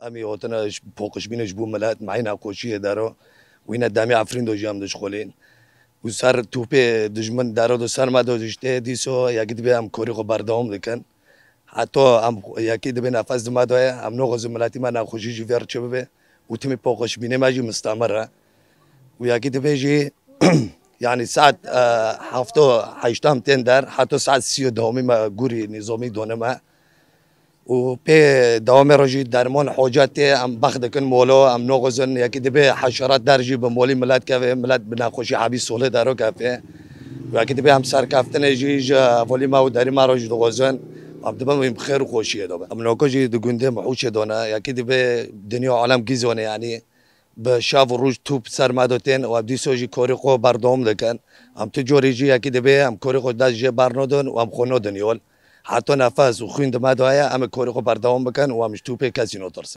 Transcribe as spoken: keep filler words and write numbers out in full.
Em ê hotine ji poqişbînê ji bo milet, meyna xweşiyê dero. Wîne demê Efrîn do jî em dişxulîn. Û ser tûpê dijmin dero do ser me do diştê, dîso yekî dibê em korî xwe berdewam dikin. Heto em yekî dibê nefes di me de ye, em noxwazin miletî me nexweşî jî vê re çi bibe. Û timî poqişbînê me jî mistemir e. Û yekî dibê jî, yanî saet, e, heft û heşt em tên der, heto saet sî û dehomî me gurî nîzomî donime. Û pê dewamê re jî derman hoca tê, em bex dikin molo, em noxwazin, yekî dibê heşerat der jî bi molî milet keve, milet bi nexweşî hebî solê dero keve. Û yekî dibê em serkeftinê jî ji hevolî me û derî me re jî dixwazin, em dibin wî bi xêr û xweşiyê de bin. Em noko jî di gundê Mihûçê de ne, yekî dibê dinya alem gîzone, yanî bi şev û roj tûp ser me de tên û em dîso jî korî xwe berdewam dikin. Em tu corî jî yekî dibê em korî xwe dest jê bernodin û em xwe nodin yol. Heta nefes û xwîn di me de heye, em ê korî xwe berdewam bikin û em ji tûpê kesî notirsin.